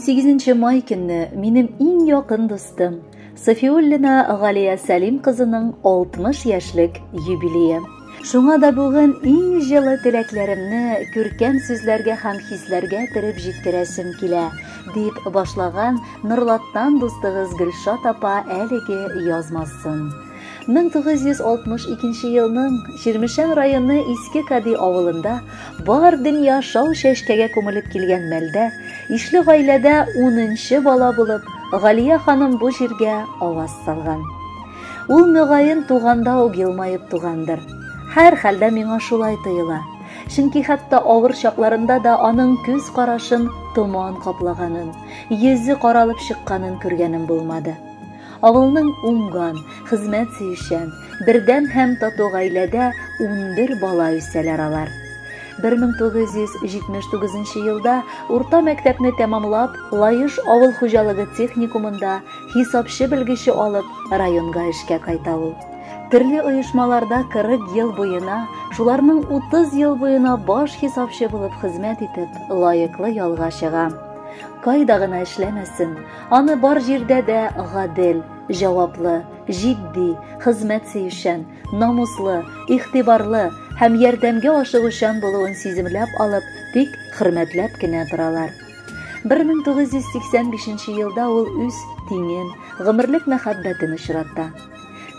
18 май көнне минем иң якын дустым Софиуллина Галия Сәлим кызының 60 яшьлек юбилее. Шуңа да бүген иң җылы теләкләремне күркәм сүзләргә һәм хисләргә төреп җиткерәсем килә, дип башлаган Норлаттан дустыгыз Гөлшат апа әлеге язмасын. 1962 елның Чирмешән районы Иске Кади авылында бар дөнья шау чәчкәгә күмелеп килгән мәлдә, ишле гаиләдә унынчы бала булып, Галия ханым бу җиргә аваз салган. Ул мөгаен туганда ук елмаеп тугандыр. Һәр хәлдә миңа шулай тоела. Чөнки хәтта авыр чакларында да аның күз карашын томан каплаганын, йөзе каралып чыкканын күргәнем булмады. Авылның уңган, хезмәт сөючән, бердәм һәм тату гаиләдә 11 бала үсәләр алар. 1979 елда урта мәктәпне тәмамлап, Лаеш авыл хуҗалыгы техникумында хисапчы белгече алып, районга эшкә кайта ул. Төрле оешмаларда 40 ел буена, шуларның 30 ел буена баш хисапчы булып хезмәт итеп, лаеклы ялга чыга. Кайда гына эшләмәсен, аны бар җирдә дә гадел, җаваплы, җитди, хезмәт сөючән, намуслы, игътибарлы һәм ярдәмгә ашыгучан булуын сиземләп алып, тик хөрмәтләп кенә торалар. 1985 елда ул үз тиңен, гомерлек мәхәббәтен очрата.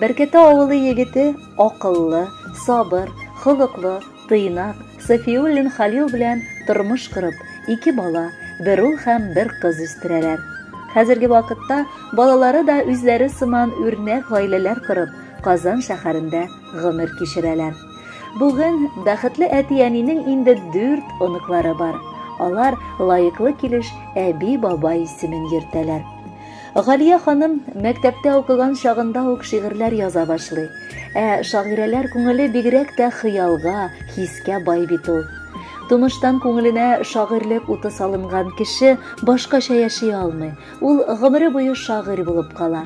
Бәркәтә авылы егете акыллы, сабыр, холыклы, тыйнак Софиуллин Халил белән тормыш корып, ике бала, бер ул һәм бер кыз үстерәләр. Хәзерге вакытта балалары да үзләре сыман үрнәк гаиләләр корып, Казан шәһәрендә гомер кичерәләр. Бүген бәхетле әти-әнинең инде дүрт оныклары бар. Алар лаеклы килеш әби-бабай исемен йөртәләр. Галия ханым мәктәптә укыган чагында ук шигырьләр яза башлый. Ә шагыйрәләр күңеле бигрәк тә хыялга, хискә бай бит ул. Тумыштан күңеленә шагыйрьлек уты салынган кеше башкача яши алмый. Ул гомере буе шагыйрь булып кала.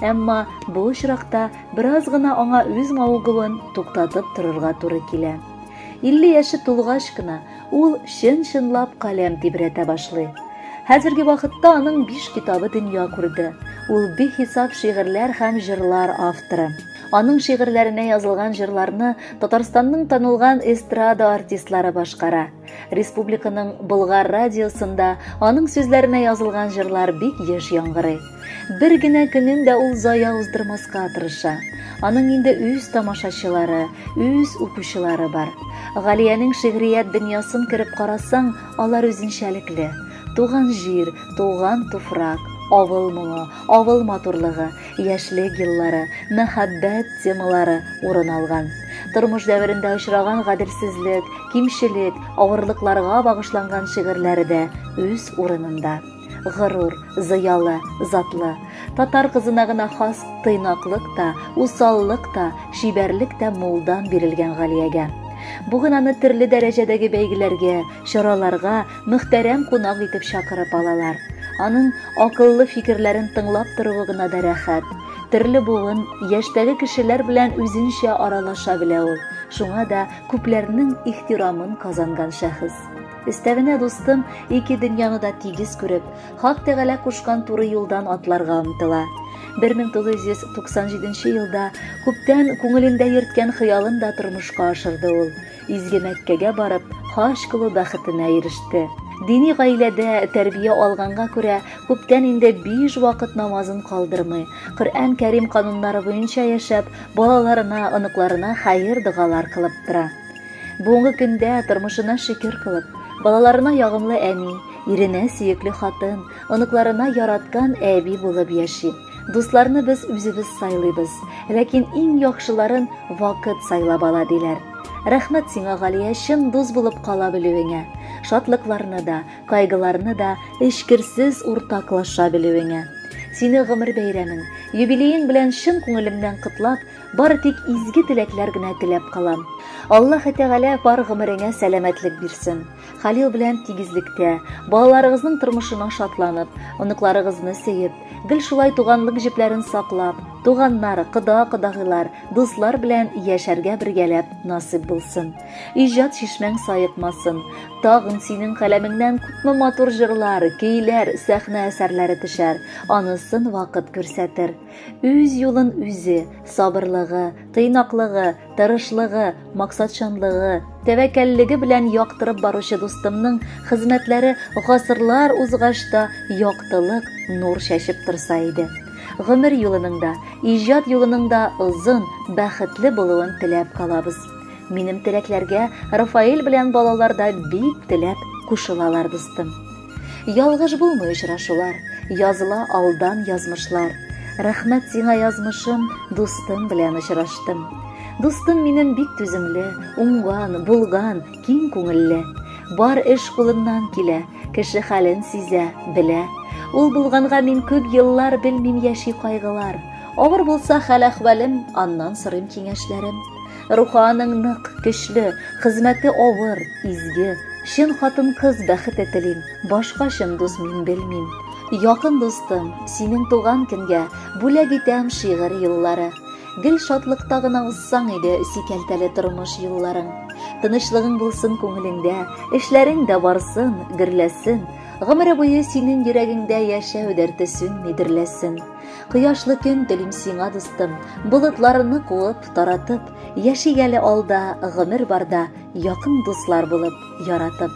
Әмма бу очракта бераз гына аңа үз мавыгуын туктатып торырга туры килә. 50 яше тулгач кына ул чын-чынлап каләм тибрәтә башлый. Хәзерге вакытта аның 5 китабы дөнья күрде. Ул бихисап шигырьләр һәм җырлар авторы. Аның шигырьләренә язылган җырларны Татарстанның танылган эстрада артистлары башкара. Республиканың Болгар радиосында аның сүзләренә язылган җырлар бик еш яңгырый. Бер генә көнен дә ул зая уздырмаска тырыша. Аның инде үз тамашачылары, үз укучылары бар. Галиянең шигърият дөньясын кереп карасаң, алар үзенчәлекле. Туган җир, туган туфрак, авыл моңы, авыл матурлыгы, яшьлек еллары, мәхәббәт темалары урын алган. Тормыш дәверендә очраган гаделсезлек, кимчелек, авырлыкларга багышланган шигырьләре дә үз урынында. Горур, зыялы, затлы. Татар кызына гына хас тыйнаклык та, усаллык та, чибәрлек тә мулдан бирелгән Галиягә. Бүген аны төрле дәрәҗәдәге бәйгеләргә, чараларга мөхтәрәм кунак итеп чакырып алалар. Аның акыллы фикерләрен тыңлап торуы гына да рәхәт. Төрле буын, яшьтәге кешеләр белән үзенчә аралаша белә ул. Шуңа да күпләрнең ихтирамын казанган шәхес. Өстәвенә дустым ике дөньяны да тигез күреп, Хак Тәгалә кушкан туры юлдан атларга омтыла. 1997 елда күптән күңелендә йөрткән хыялын да тормышка ашырды ул. Изге Мәккәгә барып, хаҗ кылу бәхетенә иреште. Дини гаиләдә тәрбия алганга күрә, күптән инде биш вакыт намазын калдырмый. Коръән Кәрим кануннары буенча яшәп, балаларына, оныкларына хәер-догалар кылып тора. Бүгенге көндә тормышына шөкер кылып, балаларына ягымлы әни, иренә сөекле хатын, оныкларына яраткан әби булып яши. Дусларны без үзебез сайлыйбыз, ләкин иң яхшыларын вакыт сайлап ала диләр. Рәхмәт сиңа, Галия, чын дус булып кала белүеңә, шатлыкларны да, кайгыларны да эчкерсез уртаклаша белүеңә. Сине гомер бәйрәмең, юбилеең белән чын күңелемнән котлап, бары тик изге теләкләр генә теләп калам. Аллаһ Тәгалә бар гомереңә сәламәтлек бирсен. Халил белән тигезлектә, балаларыгызның тормышына шатланып, оныкларыгызны сөеп, гел шулай туганлык җепләрен саклап, Туганнар, кода-кодагыйлар, дуслар белән яшәргә бергәләп насыйп булсын. Иҗат чишмәң саекмасын. Тагын синең каләмеңнән күпме матур җырлар, көйләр, сәхнә әсәрләре төшәр. Анысын вакыт күрсәтер. Үз юлын үзе, сабырлыгы, тыйнаклыгы, тырышлыгы, максатчанлыгы, тәвәккәллеге белән яктырып баручы дустымның хезмәтләре гасырлар узгач та яктылык, нур чәчеп торса иде. Гомер юлының да, иҗат юлының да озын, бәхетле булуын теләп калабыз. Минем теләкләргә Рафаэль белән балалар да бик теләп кушылалар, дустым. Ялгыш булмый очрашулар, языла алдан язмышлар. Рәхмәт сиңа, язмышым, дустым белән очраштым. Дустым минем бик түземле, уңган, булган, киң күңелле. Бар эш кулыннан килә, кеше хәлен сизә, белә. Ул булганга мин күп еллар белмим яши кайгылар. Авыр булса хәл-әхвәлем, аннан сорыйм киңәшләрем. Рухы аның нык, көчле, хезмәте авыр, изге. Чын хатын-кыз бәхете телим, башка чын дус мин белмим. Якын дустым, синең туган көнгә бүләк итәм шигырь юллары. Гел шатлыкта гына узсаң иде сикәлтәле тормыш юлларың. Тынычлыгың булсын күңелеңдә, эшләрең дә барсын, гөрләсен. Гомере буе синең йөрәгеңдә яшәү дәрте сүнми дөрләсен. Кояшлы көн телим сиңа, дустым, болытларны куып, таратып, яшик әле алда, гомер барда, якын дуслар булып, яратып.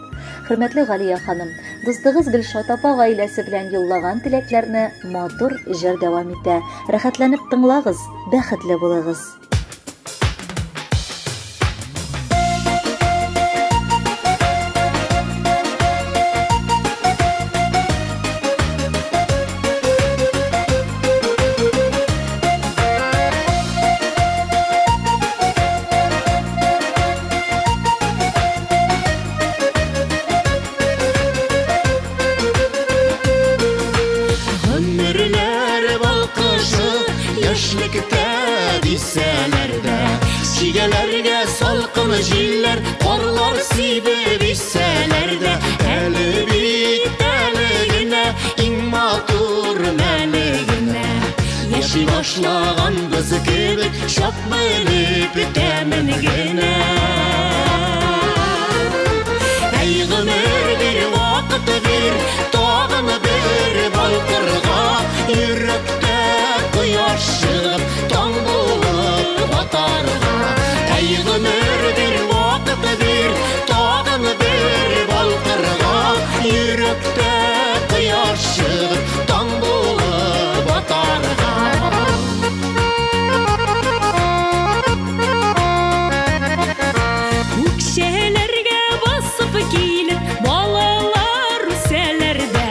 Хөрмәтле Галия ханым, дустыгыз Гөлшат апа гаиләсе белән юллаган теләкләрне матур җыр дәвам итә. Рәхәтләнеп тыңлагыз, бәхетле булыгыз. Гомерләр балкышы яшьлектә дисәләр дә, чигәләргә салкын җилләр, карлар сибеп исәләр дә, әле бит әле генә иң матур мәле генә. Яши башлаганбыз кебек, чак белеп тәмен генә. Әй, гомер бир, вакыт бир, тагын бер балкырга, йөрәктә кояш чыгып, таң булып батарга. Әй, гомер бир, вакыт бир, тагын бер балкырга, йөрәктә кояш чыгып, таң булып батарга. Үкчәләргә басып килеп, балалар үсәләр дә.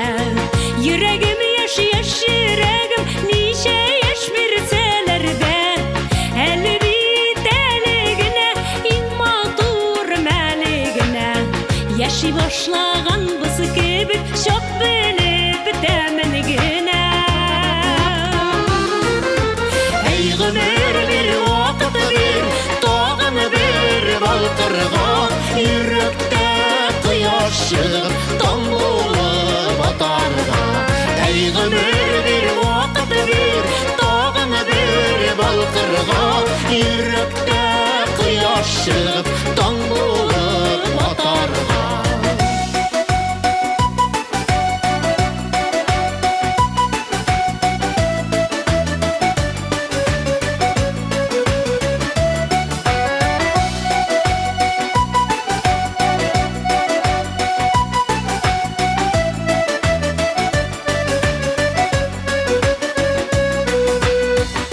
Йөрәгем яшь, яшь йөрәгем, ничә яшь бирсәләр дә. Әле бит әле генә, иң матур мәле генә. Яши башлаганбыз кебек, чак белеп тәмен генә. Әй, гомер бир, вакыт бир, тагын бер балкырга, йөрәктә кояш чыгып, таң булып атарга. Әй, гомер бир, вакыт бир, тагын бер балкырга, йөрәктә кояш чыгып, таң булып атарга.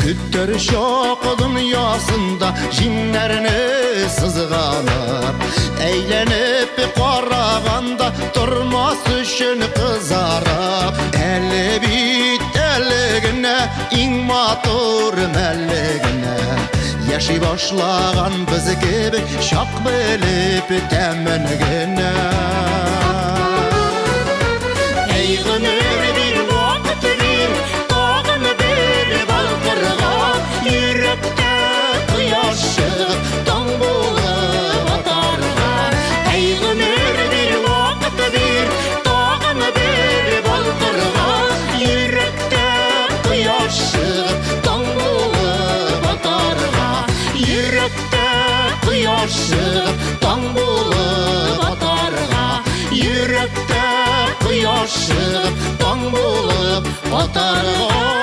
Көттер чак дөньясында җиңнәрне сызганып, әйләнеп караганда тормас өчен кызарып, әле бит әле генә иң матур мәле генә. Яши башлаганбыз кебек, чак белеп тәмен генә. Әй, гомер бир, вакыт бир, тагын бер балкырга, йөрәктә кояш чыгып, таң булып атарга. Әй, гомер бир, вакыт бир, тагын бер балкырга, йөрәктә кояш чыгып, таң булып Кояш чыгып, таң булып атарга.